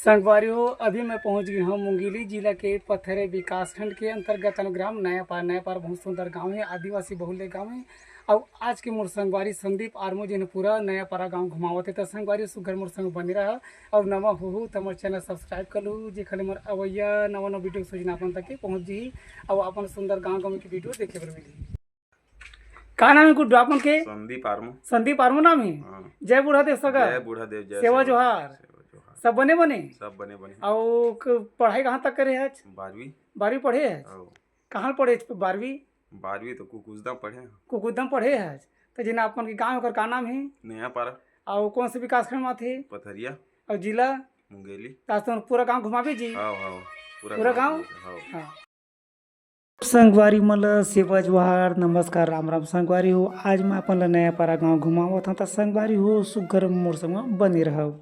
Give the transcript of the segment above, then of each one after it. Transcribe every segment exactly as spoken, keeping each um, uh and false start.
संगवारी हो, अभी मैं पहुंच गई हूँ मुंगेली जिला के पथरिया विकासखंड के अंतर्गत ग्राम नयापारा। नयापारा बहुत सुंदर गांव है, आदिवासी बहुल्य गांव है। अउ आज के मोर संगवारी संदीप आर्मू जी ने पूरा नयापारा गांव घुमावत है। तो संगवारी सुग्घर मोर संग बने रहा, अउ नवा होहू त मोर चैनल सब्सक्राइब कर लू, जेखर ले मोर अवैया नवा नवा वीडियो के सूचना अपन तक के पहुंच जही। अउ अपन सुंदर गांव गांव के वीडियो देखे बर मिलही। का नाम है गुड्डू आपन के? संदीप आर्मू। संदीप आर्मू नाम है। हाँ। जय बूढ़ा देव सगा। जय बूढ़ा देव, जय सेवा सेवा। जोहार। सेवा जोहार। सब बने बने? सब बने बने। अउ क-, पढ़ाई कहाँ तक करे हच? बारहवीं। बारहवीं पढ़े हच? हाँ। कहाँ पढ़े हच बारहवीं? बारहवीं तो कुकुजदा पढ़े। कुकुजदा पढ़े हच। तो जिन आपन के गांव ओकर का नाम है? नयापारा। अउ कौन से विकास खंड में आथे? पथरिया। अउ जिला? मुंगेली। तो आज तो पूरा गांव घुमाबे जी? हाँ, हाँ। पूरा पूरा गांव गांव? घुमाबे, हाँ। हाँ। संगवारी मन ल सेवा जोहार, नमस्कार, राम राम संगवारी हो। आज मैं अपन ल नयापारा गांव घुमावत हंव, त संगवारी हो सुग्घर मोर संग बने रहव।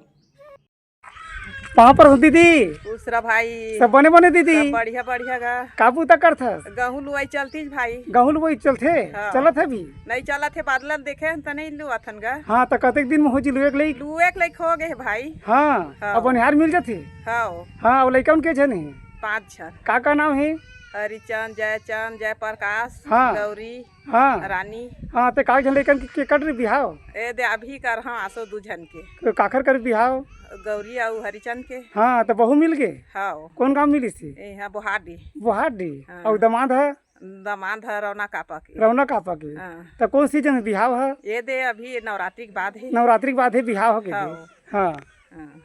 पाँव परहूं दीदी। खुश रह भाई। सब बने बने दीदी? सब बढ़िया बढ़िया गा। का बूता करथस? गहूं लुवाई चलतीस भाई। गहूं लुवाई चलथे? हाँ। चलत हे भी? नहीं चलत हे, बादल देखे हन त नहीं लुवाथन गा। हाँ, त कतेक दिन में हो जी लुए के लइक? लुए के लइक हो गए हे भाई। हाँ, हाँ। अब बनिहार मिल जाथे? हाँ। हाँ, अउ लइका मन के झन हे? पाँच झन। का का नाम हे? हरिचंद, जयचंद, जयप्रकाश, हाँ। गौरी, हाँ। रानी। हाँ, ते का झन लइकन के, के कट रही बिहाव? ए दे अभी कर, हाँ, आसो दू झन के। तो काखर कर बिहाव? गौरी अउ हरिचंद के। हाँ, तो बहू मिल गे? हाँ। कौन गांव मिलिस हे? ए, हाँ, बोहाडी। बोहाडी। हाँ। अउ दमाद ह? दमाद ह रौना कापा के। रौना कापा के। हाँ। तो कौन सीजन में बिहाव ह? ए दे अभी नवरात्रि के बाद हे। नवरात्रि के बाद हे बिहाव हो के हाँ। दे। हाँ। हाँ।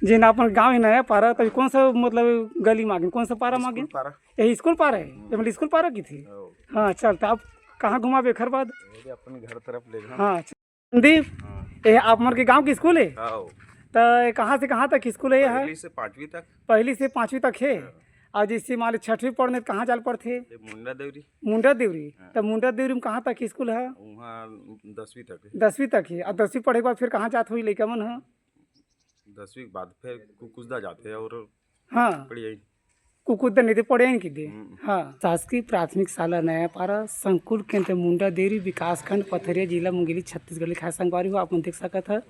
जेन अपन गांव हे नयापारा, त कौन सा, मतलब, गली मागे, कौन सा पारा मागे? स्कूल पारा। यही स्कूल पारा हे? हम्म। ये मतलब स्कूल पारा की थी? हाँ। हाँ, चल, त आप कहाँ घुमाबे एखर बाद? ये अपन घर तरफ ले जा। हाँ, अच्छा। संदीप, हाँ। ये आप मन के गांव के स्कूल हे? हाँ। त ये कहाँ से कहाँ तक स्कूल हे, ये ह? पहली से पाँचवीं तक। पहली से पाँचवीं तक हे? हाँ। अउ जैसे मान लो छठवीं पढ़ने त कहाँ जाल पड़थे? ये मुंडा देवरी। मुंडा देवरी। हाँ। त मुंडा देवरी में कहाँ तक स्कूल हे? वहाँ दसवीं तक हे। दसवीं तक हे। अउ दसवीं पढ़े के बाद फिर कहाँ जात होही लइका मन ह? दसवीं के बाद फिर कुकुजदा जाथे अउ हाँ। पढ़ियाई। कुकुजदा नहीं तो पढ़ियाई नहीं की दे। हम्म। हाँ। शासकीय प्राथमिक शाला नयापारा, संकुल केंद्र मुंडा देवरी, विकासखंड पथरिया, जिला मुंगेली, छत्तीसगढ़ लिखाए। संगवारी हो, आप मन देख सकत ह,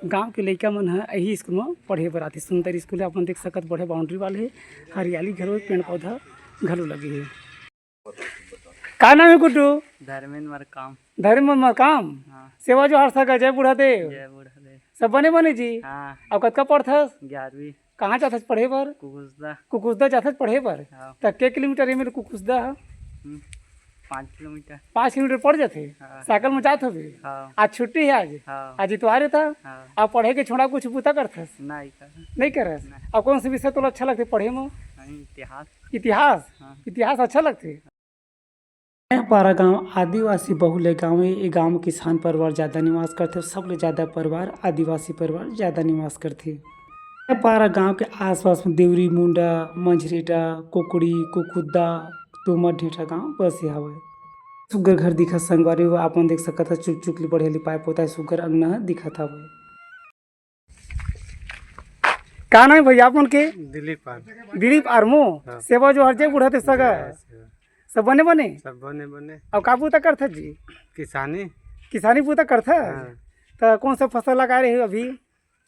गांव के लइका मन ह यही स्कूल में पढ़े बर आथे। सुंदर स्कूल हे, आप मन देख सकत, बड़े बाउंड्री वाल हे, हरियाली घलो, पेड़ पौधा घलो लगे हे। का नाम हे गुड्डू? धर्मेंद्र मरकाम। धर्मेंद्र मरकाम? हाँ। सेवा जोहार सगा, जय बूढ़ा देव। जय बूढ़ा देव। सब बने बने जी? हाँ। अउ कतका पढ़थस? ग्यारहवीं। कहाँ जाथस पढ़े बर? कुकुसदा। कुकुसदा जाथस पढ़े बर? हाँ। त के किलोमीटर हे मेरे कुकुसदा ह? हम्म, पाँच किलोमीटर। पाँच किलोमीटर पड़ जाथे? हाँ। साइकिल में जात होबे? हाँ। आज छुट्टी हे आज? हाँ। आज इतवार हे त? हाँ। अब पढ़े के छोड़ा कुछ बूता करथस? नहीं कर। नहीं करस? नहीं। अब कौन से विषय तोला अच्छा लगथे पढ़े में? नहीं, इतिहास। इतिहास? हाँ। इतिहास अच्छा लगथे? नयापारा गांव आदिवासी बहुल्य गांव हे। ए गांव म किसान परिवार जादा निवास करथे, सबले जादा परिवार आदिवासी परिवार जादा निवास करथे। नयापारा गांव के आसपास म देवरी, मुंडा, मंझरेटा, कोकड़ी, कुकुद्दा, तोमर, ढेठा गांव बसे हवय। सुग्घर घर दिखत संगवारी हो, आप मन देख सकत ह, चुक चुक ले बढ़िया लिपाए पोताए सुग्घर अंगना ह दिखत हवय। का नाम हे भैया आप मन के? दिलीप आर्मू। दिलीप आर्मू। हाँ। सेवा जोहार, जय बूढ़ा देव सगा। जय सेवा। सब बने बने? सब बने बने। अउ का बूता करथस जी? किसानी। किसानी बूता करथस? हाँ। त कौन सा फसल लगाए रहे हो अभी?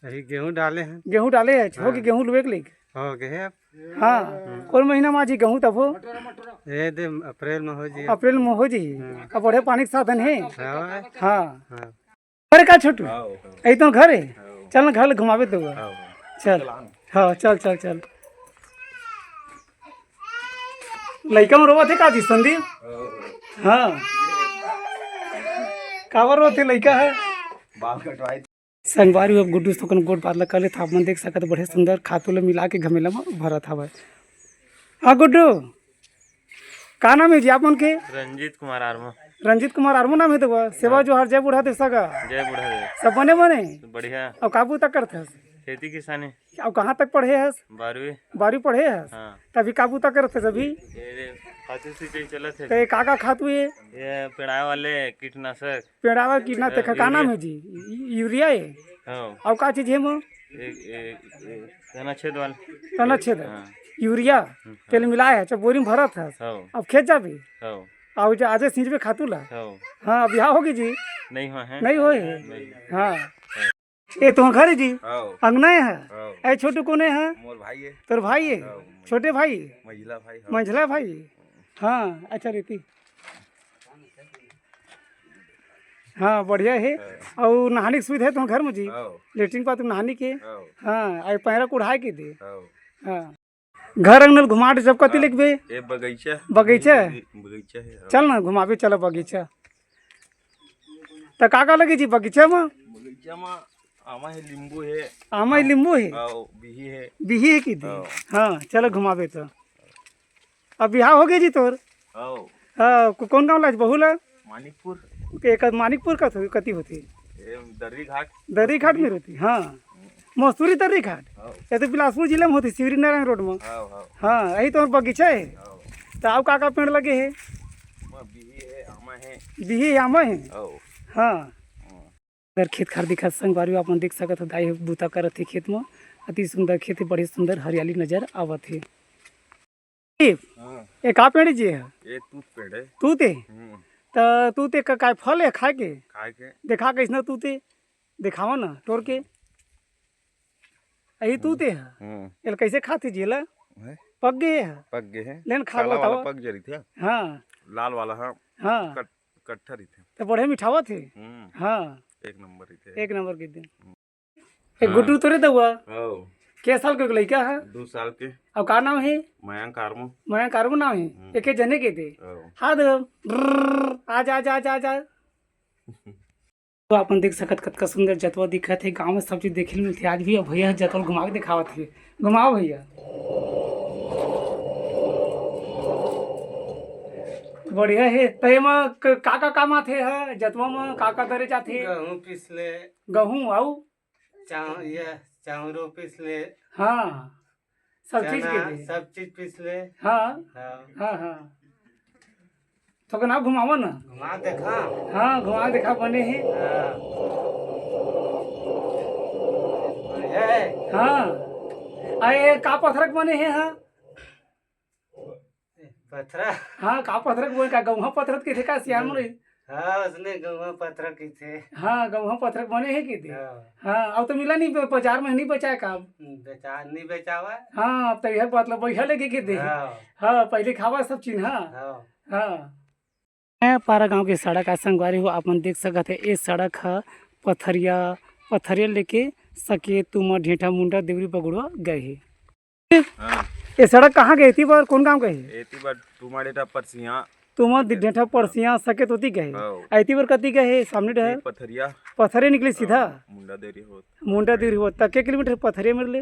अभी गेहूं डाले हन। गेहूं डाले हच? हो गे हाँ। गेहूं लुए के लइक? हो गे हे अब। हाँ। हम्म। कौन महीना में आही गेहूं तब हो? ए दे अप्रैल में हो जी। अप्रैल में हो जी। हम्म। अब बढ़िया पानी के साधन हे। हाँ। हाँ। हाँ। अरे का छोटू? हाँ, हाँ। यही तो घर हे? हाँ। चल ना घर ले घुमाबे तो। हाँ, हाँ। चल। चल, हाँ। हाँ, चल, चल, चल। लइका मन रोवत हे का जी संदीप? हाँ। हाँ। काबर रोवत हे लइका ह? बाल कटवाए। संगवारी हो, अब गुड्डू सुकन गोठ बात ल कर लेत, आप मन देख सकत, बढ़िया सुंदर खातू ल मिला के घमेला म भरत हवय। हाँ गुड्डू, का नाम हे जी आप मन के? रंजीत कुमार आर्मू। रंजीत कुमार आर्मू नाम हे तो बा। सेवा हाँ। जोहार, जय बूढ़ा देव सगा। जय बूढ़ा देव। सब बने बने? बढ़िया। अउ का बूता करथस? खेती किसानी। अउ कहाँ तक पढ़े हस? बारहवीं। बारहवीं पढ़े हस? हाँ। त अभी का बूता करथस अभी? ये रे, खातू सिंचाई चलत हे। त ये का का खातू हे? ये पेड़ाए वाले कीटनाशक। पेड़ाए वाले कीटनाशक, हाँ, तेखर का यूरिया। नाम हे जी? यू-, यूरिया हे? हाँ। अउ का चीज हे मो? ए, ए, ए, तना छेद वाला। तना छेद। हाँ। यूरिया। हम्म, तेल हाँ। मिलाए हे, अच्छा, बोरी में भरत हस। हाँ। अब खेत जाबे। हाँ। अउ जे आजे सींचबे खातू ला। हाँ। हाँ, अब यहाँ होगे जी। नहीं होए हे। नहीं होए हे। नहीं। हाँ। ए, तोहर घर हे जी? हव। अंगना हे? हव। ए, छोटू कोन हे? मोर भाई हे। तोर भाई हे? हव। छोटे भाई? मंझला भाई, हव। मंझला भाई? हाँ, अच्छा रीति। हाँ, बढ़िया हे। हव। अउ नहाने के सुविधा हे तोहर घर में जी? हव। लेटरिन बाथरूम नहाने के? हव। हाँ, अउ पैरा कुढ़ाए के दे? हव। हाँ। घर अंगना ल घुमा दे, सब कति हाँ, लेगबे? ए बगीचा। बगीचा? बगी-, बगीचा हे, हाँ। चल ना, घुमाबे, चल बगीचा। त का का लगे जी बगीचा म? बगीचा म आमा हे, लींबू हे। आमा हे, लींबू हे? हाँ, बिही हे। बिही हे कि दे? हाँ। हाँ, चल घुमाबे त। अब बिहाव हो गे जी तोर? हाँ। हाँ, को-, कोन गाँव लाज बहू ला? मानिकपुर। के-, क-, मानिकपुर कत-, कति होथे? ए, दर्री घाट। दर्री घाट में रहिथे, हाँ। मस्तूरी दर्री घाट। हाँ। ये तो बिलासपुर जिला में होथे, शिवरीनारायण रोड में। हाँ, हाँ। हाँ, यही तो बगीचा हे। हाँ। त अउ का का पेड़ लगे हे? ओमा बिही हे, आमा हे। बिही हे, आमा हे? हाँ। हाँ। हाँ। इधर खेत खार दिखत संगवारी हो, आप मन देख सकत हो, दाई ह बूता करत हे खेत में। अति सुंदर खेत हे, बड़ी सुंदर हरियाली नजर आवत हे। हाँ। ए का पेड़ जी हे? ए तूत पेड़ हे। तूत हे? हम्म। त तूत हे का, काय फल हे खाए के? खाए के। देखा कइसना तूत हे, देखावा ना टोर के। अही तूत हे? हम्म। एला कइसे खाथे जी एला? हैं? पक गे हे? पक गे हे। लेन खा काला वाला बतावा। पक गे रहिथे। हाँ। लाल वाला, हाँ। हाँ। कट-, कट्ठा रहिथे। त बढ़िया मिठावत हे। हम्म। हाँ। एक नंबर रहिथे। एक नंबर के दिन। ए, हाँ। गुड्डू तोरे दउआ? हौ। के साल के लइका हे? दू साल के। अउ का नाम हे? मयंक आर्मू। मयंक आर्मू नाम हे? हम्म। एके जने के दे। हौ। हाँ दे। ब्रर, आ जा, आ जा, आ जा, आ जा। तो अपन देख सकत कतका सुंदर जतवा दिखत हे। गाँव में सब चीज देखे ल मिलथे। आज भी अब भैया जतवा ल घुमा के दिखावत हे। घुमाओ भैया। बढ़िया हे। त एमा क-, का का काम आथे ह? जतवा म का का दरे जाथे? गहूँ पीस ले। गहूँ अउ? चाव-, ये चाउरो पीस ले। हाँ, सब चीज के चना, दे। सब चीज पीस ले। हाँ। हाँ। हाँ, हाँ। थोकन अउ घुमावा ना। घुमा देखा। हाँ, घुमा देखा, बने हे। हाँ। बढ़िया हे। हाँ। आ, ये का पथरा के बने हे, हाँ? पथरा? हाँ, का पथरा के बोले, का गौहा पथरा के कथे का सियान मन? हाँ, उसने गौहा पथरा कथे। हाँ, गौहा पथरा के बने हे कथे। हाँ। हाँ, अब तो मिला नहीं, ब-, बाजार में नहीं बेचाय का अब? बेचा, नहीं बेचावा। हाँ, अब तो यह बात ला बढ़िया लगे कथे। हाँ। हाँ, पहले खावा सब चीज, हाँ। हाँ। हाँ। मैं पारा गांव के सड़क आ संगवारी हो, आप मन देख सकत हे, ए सड़क ह पथरिया, पथरिया लेके सकेत, तुमा, ढेंठा, मुंडा, देवरी, बगुड़वा गए हे। हाँ। ये सड़क कहाँ गए? एती बर कौन गांव गए? एती बर तुमा, ढेंठा, परसिया। तुमा, ढेंठा, परसिया, सकेत ओती गए। हाँ। एती बर कती गए? सामने डहर? पथरिया। पथरिया निकली सीधा? हाँ, मुंडा देरी होत। मुंडा देरी होत। त के किलोमीटर पथरिया मेर ले?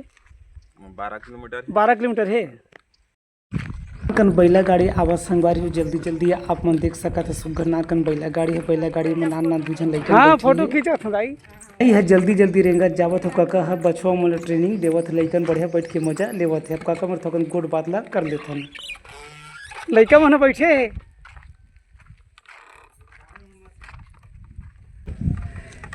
बारह किलोमीटर। बारह किलोमीटर हे। कन बैला गाड़ी आवत संगवारी हो, जल्दी जल्दी आप मन देख सकत हे, सुग्घर नान कन बैला गाड़ी हे। बैला गाड़ी में नान नान दू झन लइका हाँ, बैठे फोटो हे। खींचत हूँ दाई। यह जल्दी जल्दी रेंगत जावत हो, काका ह बछवा मन ल ट्रेनिंग देवत हे, लइकन बढ़िया बैठ के मजा लेवत हे। अब काका मन थोकन गोठ बात ला कर लेथन। लइका मन बैठे हे।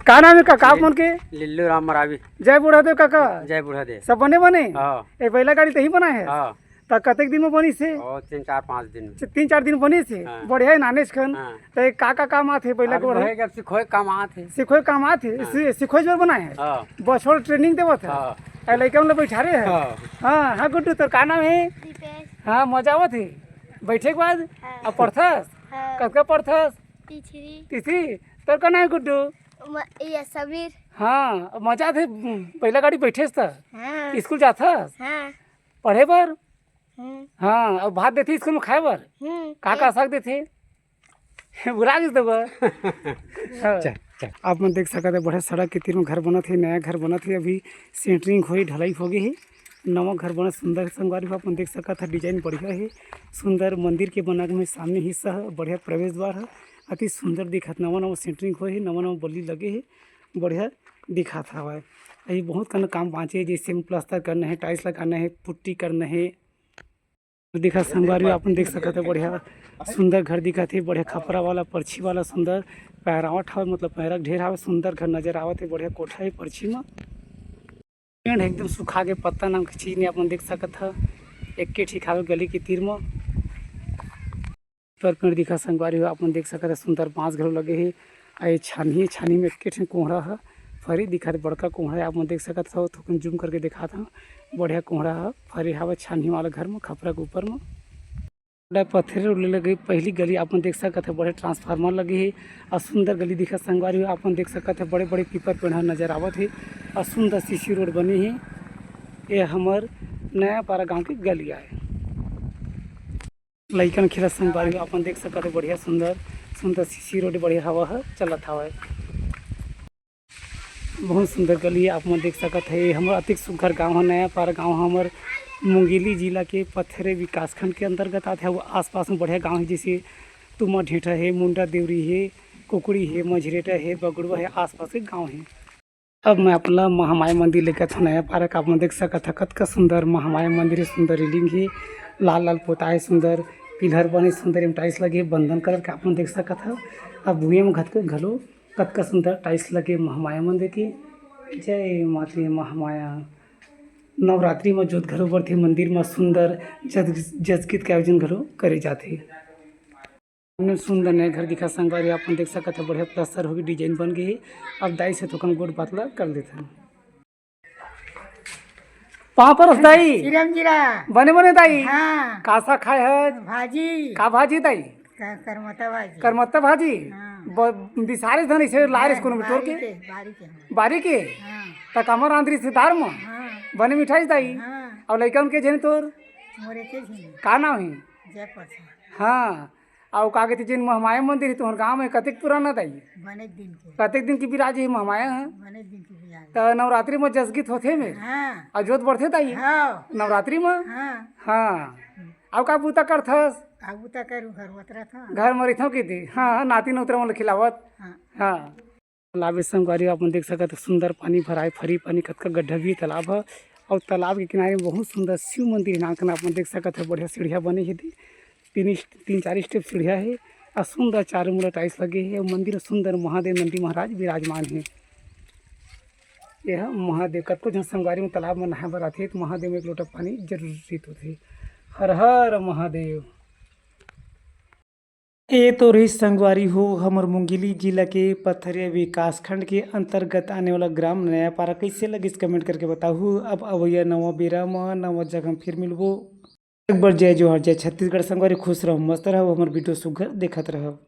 का नाम हे काका आप मन के? लिल्लू राम मरावी। जय बुढ़ादेव काका। जय बुढ़ादेव। सब बने बने? हाँ। ए बैला गाड़ी तही बनाए हे? हाँ। त कतेक दिन में बनिस हे? ओ, तीन चार पाँच दिन में। अच्छा, तीन चार दिन बनिस हे। हाँ। बढ़िया हे नानेच कन। हाँ। त ए का का काम आथे बैला अरे के बढ़े? भाई, जब सिखोय काम आथे। सिखोय काम आथे? हाँ। सि-, सिखोय जोर बनाए हे? हाँ। बछवा ल ट्रेनिंग देवत हे? हाँ। ए लइका मन ल बैठारे हे? हाँ। हाँ, हाँ गुड्डू, तोर का नाम हे? दीपेश। हाँ, मजा आवत हे? बैठे के बाद? हाँ। अब पढ़थस? हाँ। कतका पढ़थस? तीसरी। तीसरी? तोर का नाम हे गुड्डू? म-, ये समीर। हाँ, अब मजा आथे, बैला गाड़ी बैठेस त। हाँ। स्कूल जाथस? हाँ। पढ़े बर? हम्म। हाँ, अउ भात देथे स्कूल में खाए बर? हम्म। का का ए- साग देथे? बुला के देबो। हाँ। चल, चल। आप मन देख सकत हे, बढ़िया सड़क के तीर में घर बनत हे, नया घर बनत हे, अभी सेंटरिंग होही, ढलाई होगे हे, नवा घर बनत, सुंदर संगवारी हो, आप मन देख सकत हे, डिजाइन बढ़िया हे, सुंदर मंदिर के बनत में सामने हिस्सा हे, बढ़िया प्रवेश द्वार हे, अति सुंदर दिखत, नवा नवा सेंटरिंग होए हे, नवा नवा बल्ली लगे हे, बढ़िया दिखत हवय। अभी बहुत कन काम बांचे हे, जैसे में प्लास्टर करना हे, टाइल्स लगाना हे, पुट्टी करना हे। दिखत संगवारी हो, आप मन देख सकत हे, बढ़िया सुंदर घर दिखत हे, बढ़िया खपरा वाला, परछी वाला सुंदर पहरावट हवे, मतलब पहरा ढेर हवे, सुंदर घर नजर आवत हे, बढ़िया कोठा हे परछी म। पेड़ एकदम सुखा के पत्ता नाम के चीज नहीं, आप मन देख सकत हे, एके ठीक हवे गली के तीर म। पर पेड़ दिखा संगवारी हो, आप मन देख सकत हे, सुंदर बांस घलो लगे हे। आ ये छानही, छानही में एक ठन कोहड़ा ह फरी दिखत, बड़का कोहड़ा आप मन देख सकत हव, थोकन जूम करके दिखात हव। बढ़िया कोहड़ा ह फरी हावय, छानही वाला घर म, खपरा के ऊपर म। पत्थरे रोड ले लगे पहिली गली आप मन देख सकत हव, बड़े ट्रांसफार्मर लगे हे। अउ सुंदर गली दिखत संगवारी हो, आप मन देख सकत हव, बड़े-बड़े पीपर पेड़ ह नजर आवत हे। अउ सुंदर सीसी रोड बने हे। ये हमर नया पारा गांव के गली आय। लइकन खेलत संगवारी हो, आप मन देख सकत हव, बढ़िया सुंदर, सुंदर सीसी रोड, बढ़िया हवा ह चलत हवय। बहुत सुंदर गली आप मन देख सकत हव। हमर अतिक सुघर गांव ह, नया पारा गांव ह, हमर मुंगेली जिला के पथरे विकासखंड के अंतर्गत आथे। अउ आसपास में बढ़िया गांव हे, जैसे तुमा ढेंठा हे, मुंडा देवरी हे, कुकड़ी हे, मझरेटा हे, बगड़ुआ हे, आसपास के गांव हे। अब मैं आप ला महामाया मंदिर लेके आथव नया पारा। आप मन देख सकत हव, कतका सुंदर महामाया मंदिर हे, सुंदर रेलिंग हे, लाल लाल पोताय, सुंदर पिलर बने, सुंदर एम टाइल्स लगे, बंदन कलर के आप मन देख सकत हव। अब भुइयां में घतके घलो कतका सुंदर टाइल्स लगे महामाया मंदिर के। जय माता महामाया। नवरात्रि म जोत घलो बरथे मंदिर म, सुंदर जग-, जगजीत के आयोजन घलो करे जाथे। सामने सुंदर नया घर दिखा संगवारी, आप मन देख सकत हव, बढ़िया प्लास्टर होके डिजाइन बन गे हे। अब दाई से थोकन गोठ बात ला कर लेथन। पाँव परस दाई। सिरम जीरा। बने बने दाई। हाँ। का साग खाए हस? भाजी। का भाजी दाई? क-, करमत्ता भाजी। करमत्ता भाजी? हाँ। ब-, बिसारे धन इसे लारिस हाँ, कोनो में तोर के? बारी के, बारी के, हाँ। बारी के? हाँ। त कामा रांधरी से दार म? हाँ। बने मिठाई दाई? हाँ। अउ लइका उनके झेन तोर? मोरे के झेन। का नाम हे? जय प्रसाद। हाँ। अउ का कहिथे, जेन महमाया मंदिर हे तुंहर गांव में, कतेक पुराना दाई? बने दिन के। कतेक दिन के बिराजे हे महमाया ह? बने दिन के बिराजे। त नवरात्रि म जसगीत होथे में? हाँ। अउ जोत बरथे दाई? हाँ। नवरात्रि म? हाँ। हाँ। अउ का बूता करथस? का बूता करूँ, घर उतरत हूँ। घर म रहिथव कहिथे? हाँ, नाती नोतरा मन ल खिलावत? हाँ। हाँ। तालाब हे संगवारी, आप मन देख सकत हव, सुंदर पानी भराए, फरी पानी, कतका गड्ढा भी हे तालाब ह। अउ तालाब के किनारे में बहुत सुंदर शिव मंदिर हे, नानकन आप मन देख सकत हव, बढ़िया सीढ़िया बने हे दे। तीन, तीन चार स्टेप सीढ़िया हे। अउ सुंदर चारों मुड़ा टाइल्स लगे हे। अउ मंदिर में सुंदर महादेव नंदी महाराज विराजमान हे। यह महादेव, कतको झन संगवारी में तालाब में नहाए बर आथे, त महादेव में एक लोटा पानी जरूर रहित होथे। हर हर महादेव। ए तो रहिस संगवारी हो, हमर मुंगेली जिला के पथरिया विकासखंड के अंतर्गत आने वाला ग्राम नयापारा। कइसे लगिस, comment करके बताहू। अब अवइया नवा बेरा म नवा जगह म फिर मिलबो। एक बार जय जोहार, जय छत्तीसगढ़ संगवारी, खुश रहव, मस्त रहव, हमर video सुघर देखत रहव।